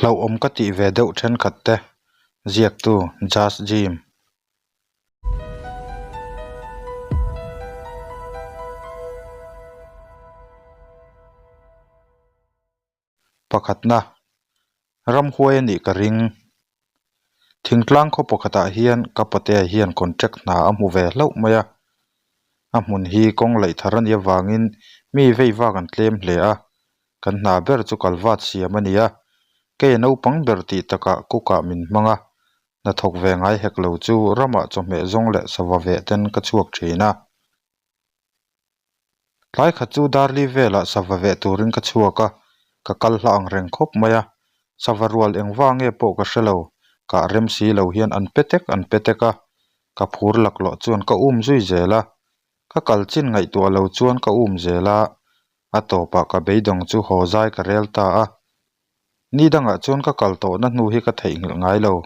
Hlauhawm ka tih ve deuh thenkhat te, ziaktu Just Jim. Pakhatna, ramhuai a nih ka ring. Thingtlang khaw pakhatah hian ka patea hian contract hna a hmu ve hlauh mai a. A hmun hi kawng laih thar a nih avangin mi vei vak an tlem hle a. Kan hna ber chu kalvat siam a ni a, kei a naupang ber tih takah cook-ah min hmang a. Hnathawk ve ngai hek lo chu ramah chawhmeh zawng leh sava veh ten ka chhuak thin a. Tlai khat chu Darli velah sava veh turin ka chhuak a, ka kal hla ang reng khawp mai a, sava rual eng va nge pawh ka hre lo, kah rem si lo hian an pe tek an pe tek a, ka phur laklawh chuan ka um zui zel a, ka kal chin ngaihtuah lo chuan ka um zel a, a tawpah ka beidawng chu haw zai ka rel ta a. Ni dangah chuan ka kal tawhna hnu hi ka theihnghilh ngai lo.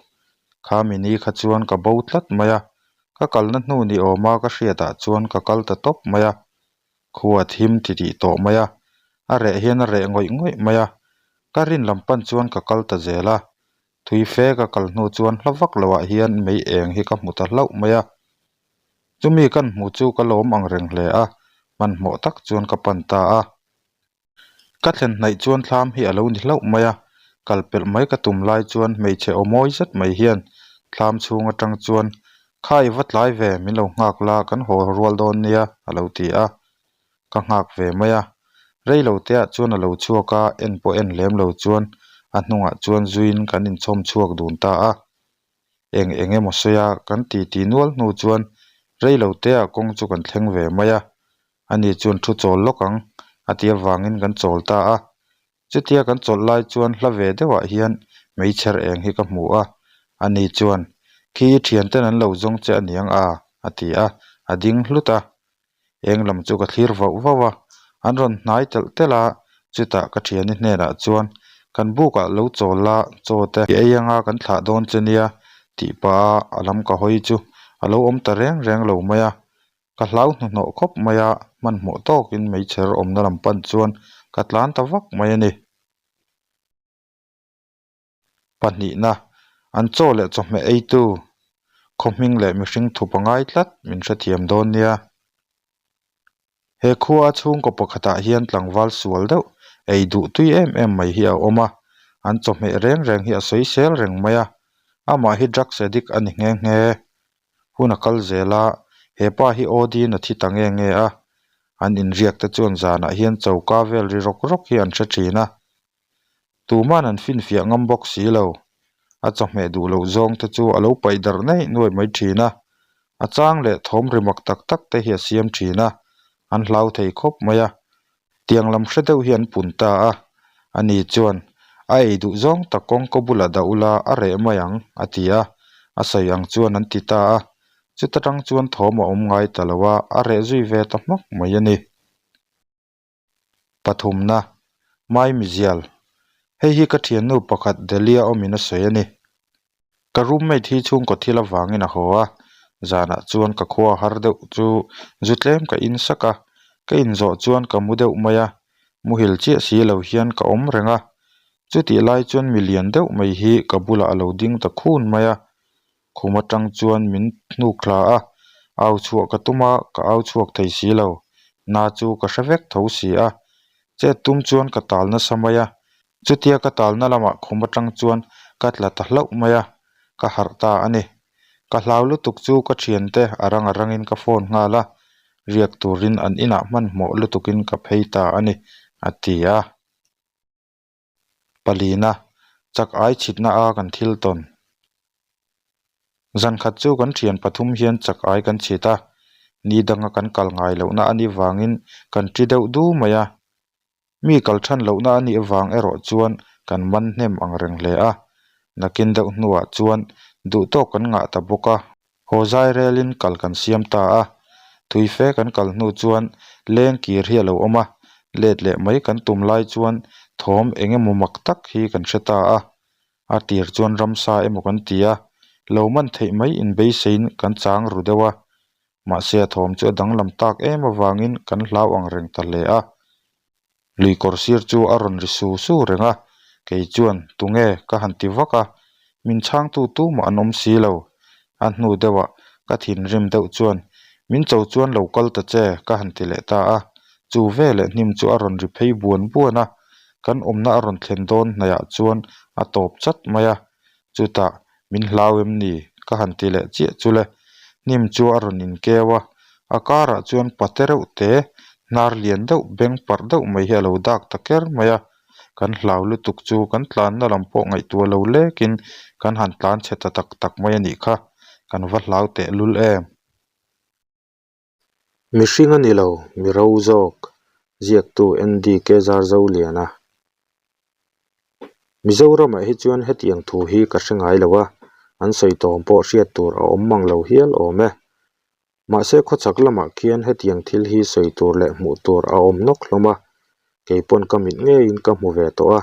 Kha mini kha chuan ka bo tlat mai a, ka kalna hnu ni awma ka hriatah chuan ka kal ta tawp mai a. Khua thim ti tih tawh mai a, a reh hian a reh ngawih ngawih mai a. Ka rin lam pan chuan ka kal ta zel a. Thui fe ka kal hnu chuan hla vak loah hian mei eng hi ka hmu ta hlauh mai a. Chumi kan hmu chu ka lawm ang reng hle a, hmanhmawh tak chuan ka pan ta a. Ka thlen hnaih chuan thlam hi a lo ni hlauh mai a, kal pelh mai ka tum lai chuan hmeichhe aw mawi zet mai hian thlam chhung atang chuan Kha i va tlai ve, min lo nghak la, kan haw rual dawn nia a lo ti a, ka nghak ve mai a. Rei lo te ah chuan a lo chhuak a, en pawh en lem lo chuan a hnungah chuan zuiin kan inchhawm chhuak dun ta a. Eng eng emaw sawi a, kan titi nual hnu chuan rei lo te ah kawng chu kan thleng ve mai a. Ani chuan thu chawl lawk ang a ti avangin kan chawl ta a. Chutia kan chawlh lai chuan hla ve deuhah hian meichher eng hi ka hmu a. Ani chuan, Khi i thianten an lo zawng che a niang a? a ti a, a ding hlut a. Eng lam chu ka thlir vauh vauh a, an rawn hnai telh telh a, chutah ka thiani hnenah chuan, Kan bukah lo chawl la, chaw te i ei anga kan thlah dawn che nia tih pah a a lam ka hawi chu a lo awm ta reng reng lo mai a. Ka hlau hnuhnawh khawp mai a, hmanhmawh tawkin meichher awmna lam pan chuan ka tlan ta vak mai a ni. Pahnihna, an chaw leh chawhmeh eitu, khaw hming leh mihring thup a ngai tlat min hrethiam dawn nia. He khua chhungkaw pakhatah hian tlangval sual deuh ei duh tui em em mai hi a awm a, an chawhmeh reng reng hi a sawisel reng mai a, amah hi drugs addict a ni nghe nghe. Hun a kal zel a, he pa hi Odin a thi ta nge nge a, an inriak te chuan zanah hian choka vel ri rawk rawk hi an hre thin a. Tuman an finfiah ngam bawk si lo. A chawhmeh duh loh zawng te chu a lo paih darh neih nuai mai thin a, a chang leh thawm ri mak tak tak te hi a siam thin a, an hlau thei khawp mai a. Tiang lam hre deuh hi an pun ta a, ani chuan, A ei duh zawng tak kawngka bulah dah ula a reh mai ang, a ti a, a sawi ang chuan an ti ta a, chuta tang chuan thawm a awm ngai ta lo a, a reh zui ve ta hmak mai a ni. Pathumna, Maimizial, Hei hi ka thiannu pakhat Delhi-a awmin a sawi a ni. Ka roommate hi chhungkaw thil avangin a haw a, zanah chuan ka khua har deuh chu zu tlem ka in sak a, ka inzawh chuan ka mu deuh mai a, muhil chiah si lo hian ka awm reng a. Chutih lai chuan mi lian deuh mai hi ka bulah a lo ding ta khun mai a, Khum atang chuan min hnuk thla a, au chhuah ka tum a, ka au chhuak thei si lo. Na chu ka hre vek tho si a. Chet tum chuan ka tal nasa mai a, chutia ka talna lamah khum atang chuan ka tla ta hlauh mai a, ka harh ta a ni. Ka hlau lutuk chu ka thiante a rang a rangin ka phone nghal a, riak turin an inah hmanhmawh lutukin ka phei ta a ni, a ti a. Palina, chak ai chhitna a kan thil tawn. Zan khat chu kan thian pathum hian chak ai kan chhit a, ni danga kan kal ngai lohna a nih vangin kan ṭi deuh du mai a. Mi kal ṭhan lohna a nih vang erawh chuan kan man hnem ang reng hle a, nakin deuh hnuah chuan duhtawk kan ngah ta bawk a. Haw zai relin kal kan siam ta a, thui fe kan kal hnu chuan leng kir hi a lo awm a, let leh mai kan tum lai chuan thawm eng emaw mak tak hi kan hre ta a, a tir chuan ramsa emaw kan ti a, lo man theih mai inbeiseiin kan chang ru deuh a, mahse a thawm chu a danglam tak em avangin kan hlau ang reng ta hle a. Lui kawr sir chu a rawn ri su su reng a, Kei chuan, Tunge? ka han ti vak a, min chhangtu tumah an awm si lo. A hnu deuhah ka thinrim deuh chuan, Min cho chuan lo kal ta che, ka han ti leh ta a. Chu veleh hnim chu a rawn ri phei buan buan a, kan awmna a rawn thlen dawn hnaihah chuan a tawp chat mai a. Chutah, Min hlau em ni? ka han ti leh chiah chu le. Hnim chu a rawn inkeu a, a karah chuan pate reuh te, hnar lian deuh, beng parh deuh mai hi a lo dak ta ker mai a. Kan hlau lutuk chu kan tlanna lam pawh ngaihtuah lo lekin kan han tlan chhe ta tak tak mai a nih kha, kan va hlau tehlul em. Mihring a ni lo, mi ro zawk, ziaktu NDK Zarzoliana. Mizoramah hi chuan hetiang thu hi ka hre ngai lo a, an sawi tawm pawh hriat tur a awm mang lo hial awm e. Mahse khawchhak lamah khian hetiang thil hi sawi tur leh hmuh tur a awm nawk hlawm a, kei pawn ka mit ngeiin ka hmu ve tawh a,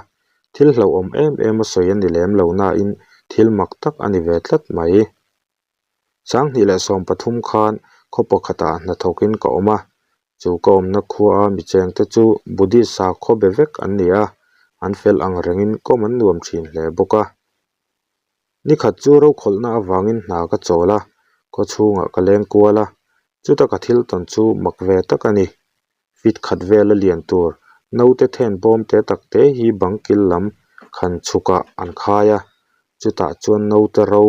thil hlauhawm em em a sawi a ni lem lo nain thil mak tak a ni ve tlat mai. 2013 khan khaw pakhatah hnathawkin ka awm a, chu ka awmna khuaa mi chengte chu Buddhist sakhaw be vek an ni a, an fel ang rengin kawm an nuam thin hle bawk a. Nikhat chu rokhawlhna avangin hna ka chawl a, khaw chhungah ka leng kual a, chuta ka thil tawn chu mak ve tak a ni. Fit khat vela lian tur naute then bawm te tak te hi bang kil lam khan chhukah an khai a, chutah chuan naute ro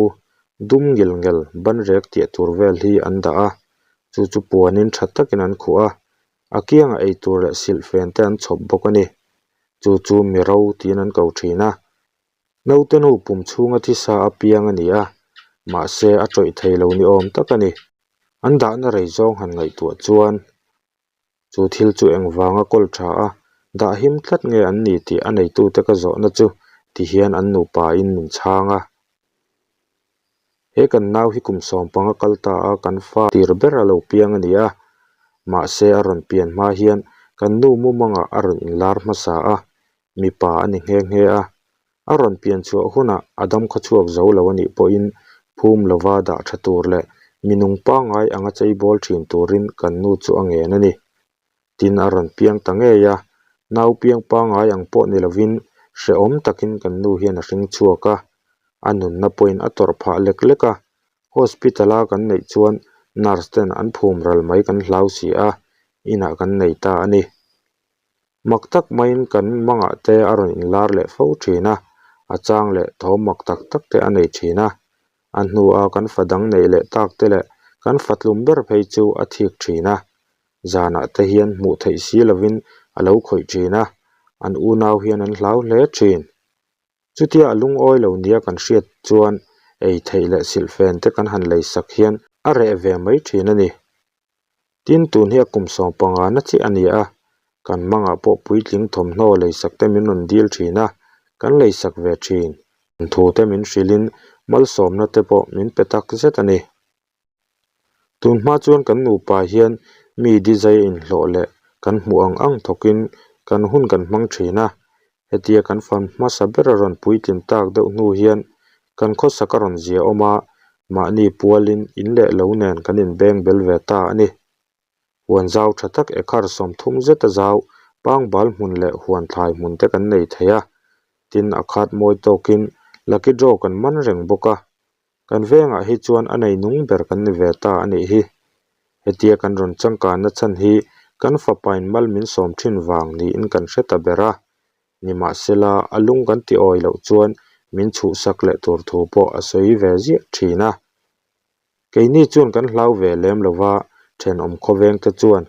dum ngil ngel banrek tiah tur vel hi an dah a, chu chu puanin tha takin an khuh a, a kiangah eitur leh silhfen te an chhawp bawk a ni. Chu chu mi ro tiin an ko thin a. Naute nu pum chhunga thisa a piang a ni a, mahse a tawih thei lo ni awm tak a ni. An dahna rei zawng han ngaihtuah chuan chu thil chu engvanga kawl tha a, dah him tlat nge an ni tih a neitute ka zawhna chu tihian an nupa in min chhang a. He kan nau hi kum 15 kal ta a kan fa tir ber a lo piang a ni a, mahse a rawn pian hma hian kan nu mumangah a rawn inlar hmasa a, mipa a ni nghe nghe a, a rawn pian chhuah hunah a dam khaw chhuak zo lo a nih pawhin phum lova dah tha tur leh mi nung pangngai anga chei bawl thin turin kan nu chu a ngen a ni. Tin a rawn piang ta ngei a, nau piang pangngai ang pawh ni lovin hrehawm takin kan nu hian a hring chhuak a, a nunna pawhin a tawrh phah lek lek a, hospital-a kan neih chuan nurse ten an phum ral mai kan hlau si a, inah kan nei ta a ni. Mak tak maiin kan mangah te a rawn inlar leh fo thin a, a chang leh thawm mak tak tak te a nei thin a. A hnua kan fa dang neih leh tak te leh kan fa tlum ber phei chu a thik thin a. Zanah te hian hmuh theih si lovin a lo khawih thin a, an unau hian an hlau hle thin. Chutia a lungawi lo nia kan hriat chuan ei theih leh silhfen te kan han lei sak hian a reh ve mai thin a ni. Tin, tun hi a kum 15 na chiah a ni a, kan mangah pawh puitling thawmhnaw leisak te min rawn dil thin a, kan leisak ve thin. Thu te min hrilhin malsawmna te pawh min pe tak zet a ni. Tun hma chuan kan nupa hian mi dizai a inhlawh leh kan hmuh ang ang thawkin kan hun kan hmang thin a, hetia kan fan hmasa ber a rawn puitlin tak deuh hnu hian kan khawsak a rawn zia awm a, mahni pualin in leh lo nen kan inbeng bel ve ta a ni. Huan zau tha tak ekhar 30 zeta zau pangbal hmun leh huan thlai hmun te kan nei thei a, tin a khat mawi tawkin lucky draw kan man reng bawk a. Kan vengah hi chuan a nei nung ber kan ni ve ta a nih hi. Hetia kan rawn changkanna chhan hi kan fapain mal min sawm thin vang niin kan hre ta ber a. Nimahsela a lung kan ti awi loh chuan min chhuhsak leh tur thu pawh a sawi ve ziah thin a. Keini chuan kan hlau ve lem lo va, thenawm khawvengte chuan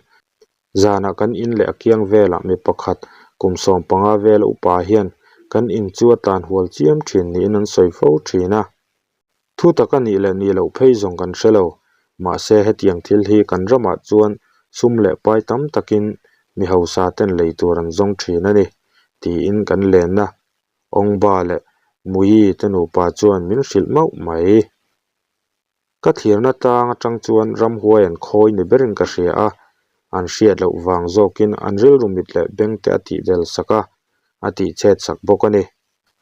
zanah kan in leh a kiang velah mi pakhat kum 15 vela upa hian kan in chu a tlan hual chiam thin niin an sawi fo thin a. Thu tak a nih leh nih loh phei zawng kan hre lo, mahse hetiang thil hi kan ramah chuan sum leh pai tam takin mi hausa ten lei tur an zawng thin a ni, tiin kan lenna Awngba leh Muyi te nupa chuan min hrilh mauh mai. Ka thlirna tlang atang chuan ramhuai an khawi ni berin ka hria a, an hriat loh vang zawkin an rilru mit leh beng te a tih del sak a, a tih chhet sak bawk a ni.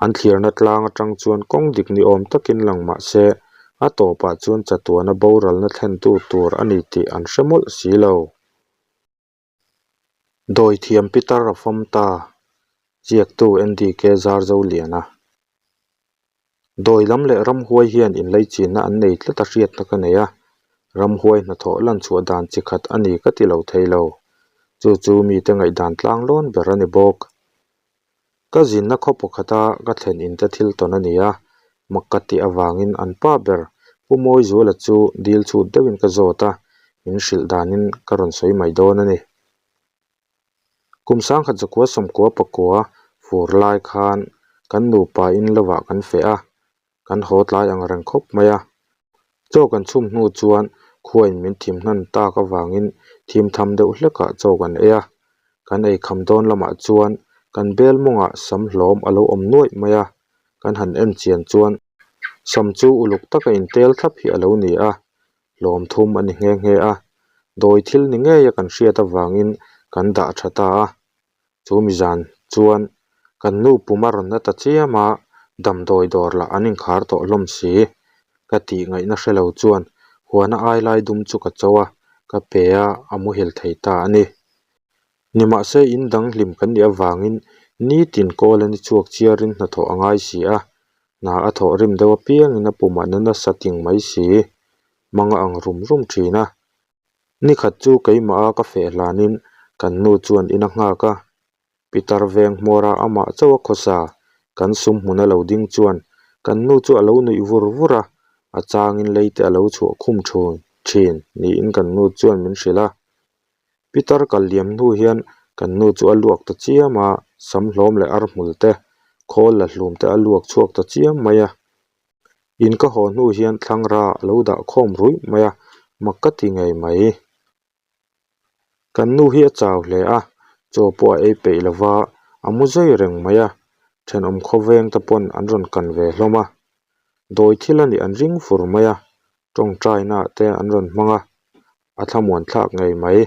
An thlirna tlang atang chuan kawng dik ni awm takin lang mah se, a tawpah chuan chatuana boralna thlentu tur a ni tih an hre mawlh si lo. Dawithiam Peter a fawm ta. Ziaktu NDK Zarzoliana. Dawi lam leh ramhuai hian inlaichinna an nei tlat a hriatna ka nei a, ramhuai hnathawh lan chhuah dan chi khat a ni ka ti lo thei lo. Chu chu mite ngaihdan tlanglawn ber a ni bawk. Ka zinna khaw pakhata ka thlen inte thil tawn a ni a, mak ka tih avangin an pa ber Pu Mawizuala chu dil chhut deuhin ka zawt a, min hrilh danin ka rawn sawi mai dawn a ni. Kum sangkhat zakua sawmkua pakua fur lai khan kan nupa in lovah kan feh a, kan haw tlai ang reng khawp mai a. Chaw kan chhum hnu chuan khuain min thim hnan tak avangin thim tham deuh hlekah chaw kan ei a. Kan ei kham dawn lamah chuan kan bel mawngah sam hlawm a lo awm nuaih mai a, kan han en chian chuan sam chu uluk taka intel thlap hi a lo ni a. Hlawm thum a ni nghe nghe a, dawi thil ni ngeia kan hriat avangin kan dah tha ta a. Chu mizan chuan kan nu pum a rawn na ta chiam a, damdawi dawr lah an inkhar tawh hlawm si. Ka tih ngaihna hre lo chuan huana ai lai dum chu ka cho a, ka pe a, a muhil thei ta a ni. Nimahse in dang hlim kan nih avangin nitin kawl a ni chhuak chiarin hnathawh a ngai si a, hna a thawh rim deuh apiangin a pumah na nasa ting mai si, mang a ang rum rum thin a. Nikhat chu keimah a ka feh hlanin kan nu chuan in a nghak a, Pitar veng hmawra amah chauh a khawsa kan sum hmun a lo ding chuan kan nu chu a lo nuih vur vur a, a changin leite a lo chhuah khum thun thin niin kan nu chuan min hrilh a. Pitar kal liam hnu hian kan nu chu a luak ta chiam a, sam hlawm leh ar hmul te, khawl la hlum te a luak chhuak ta chiam mai a. In ka haw hnu hian thlangra a lo dah khawm ruih mai a, mak ka ti ngei mai. Kan nu hi a chau hle a, chaw pawh a ei peih lo va, a mu zui reng mai a, thenawm khawveng te pawn an rawn kan ve hlawm a. Dawi thil a nih an ring fur mai a, tawngtaina ah te an rawn hmang a, a thlamuan thlak ngei mai.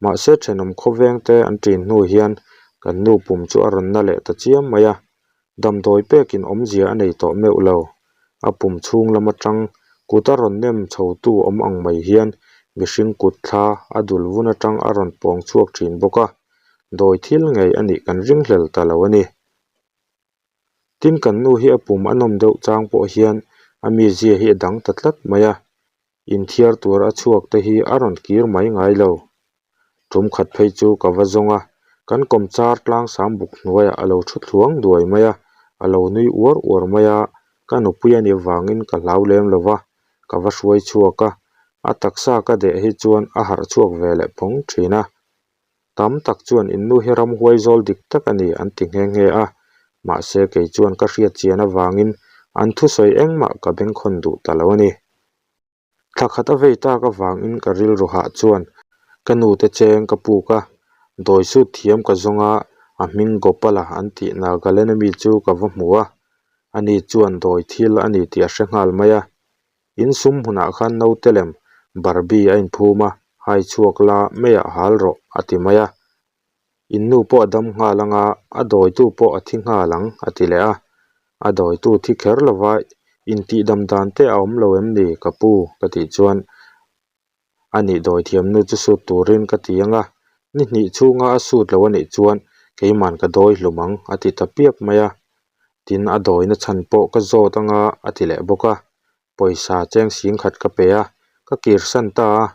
Mahse thenawm khawveng te an ṭin hnu hian kan nu pum chu a rawn na leh ta chiam mai a, damdawi pekin awmzia a nei tawh meuh lo. A pum chhung lam atang kut a rawn nem chhotu awm ang mai hian mihring kut thla a dul vun atang a rawn pawng chhuak thin bawk a, dawi thil ngei a nih kan ringhlel ta lo a ni. Tin kan nu hi a pum a nawm deuh chang pawh hian a mizia hi a dang ta tlat mai a, inthiar tur a chhuak te hi a rawn kir mai ngai lo. Tum khat phei chu ka va zawng a, kan kawmchar tlangsam buk hnuaiah a lo thu thluang duai mai a, a lo nui uar uar mai a, ka nupui a nih vangin ka hlau lem lo va, ka va hruai chhuak a, a taksa ka deh hi chuan a harh chhuak ve leh phawng thin a. Tam tak chuan in nu hi ramhuai zawl dik tak a ni an ti nghe nghe a, mahse kei chuan ka hriat chian avangin an thusawi engmah ka bengkhawn duh ta lo a ni. Thla khat a vei tak avangin ka rilru hah chuan ka nute cheng ka puk a, dawi sut thiam ka zawng a, a hming Gopala an tih Nagaland ami chu ka va hmu a, ani chuan dawi thil a ni tih a hre nghal mai a. In sum hmunah khan naute lem Barbie a inphum a, hai chhuak la meiah hal rawh a ti mai a. In nu pawh a dam nghal ang a, a dawitu pawh a thi nghal ang, a ti leh a. A dawitu thi kher lova intihdam dan te a awm lo em ni ka pu? ka tih chuan a nih dawithiam nu chu sut turin ka ti ang a, ni hnih chhunga a sut lo a nih chuan keiman ka dawi hlum ang, a ti ta piap mai a. Tin, a dawina chhan pawh ka zawt ang a, a ti leh bawk a. Pawisa cheng sing khat ka pe a, ka kirsan ta a,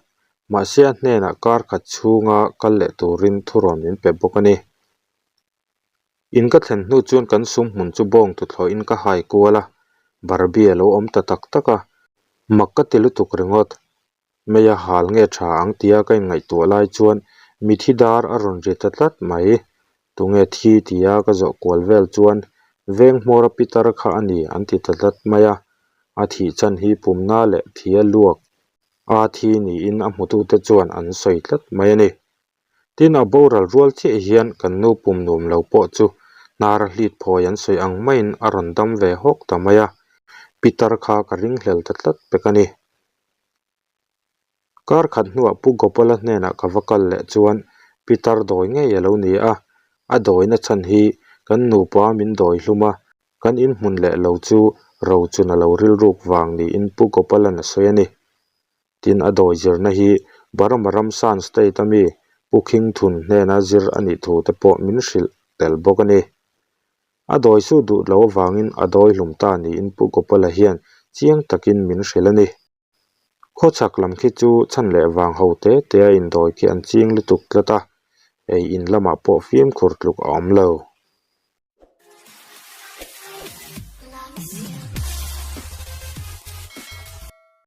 mahse a hnenah kar khat chhunga kal leh turin thurawn min pe bawk a ni. In ka thlen hnu chuan kan sum hmun chu bawng tuthlawhin ka hai kual a, Barbie a lo awm ta tak tak a, mak ka ti lutuk ringawt. Mei a hal nge tha ang tia ka inngaihtuah lai chuan mithi dar a rawn ri ta tlat mai. Tunge thi tia ka zawh kual vel chuan veng hmawra pitar kha a ni an ti ta tlat mai a, a thih chan hi pumna leh thia luak a thi niin a hmutute chuan an sawi tlat mai a ni. Tin, a boral rual chiah hian kan nu pum nuam lo pawh chu hnara hlit phawi an sawi ang maiin a rawn dam ve hawk ta mai a, pitar kha ka ringhlel ta tlat pek a ni. Kar khat hnuah Pu Gopala hnenah ka va kal leh chuan Pitar dawi ngei a lo ni a, a dawina chhan hi kan nupa min dawi hlum a, kan inhmun leh lo chu rochun a lo rilruk vang niin Pu Gopala'n a sawi a ni. Tin, a dawi zirna hi Burma ram Shan State-a mi Pu Khingthun hnena zir a nih thu te pawh min hrilh tel bawk a ni. A dawi sut duh lo avangin a dawi hlum ta niin Pu Gopala hian chiang takin min hrilh a ni. Khawchhak lam khi chu chhan leh vang ho te te a indawi khi an ching lutuk tlat a, ei in lamah pawh fimkhur tluk a awm lo.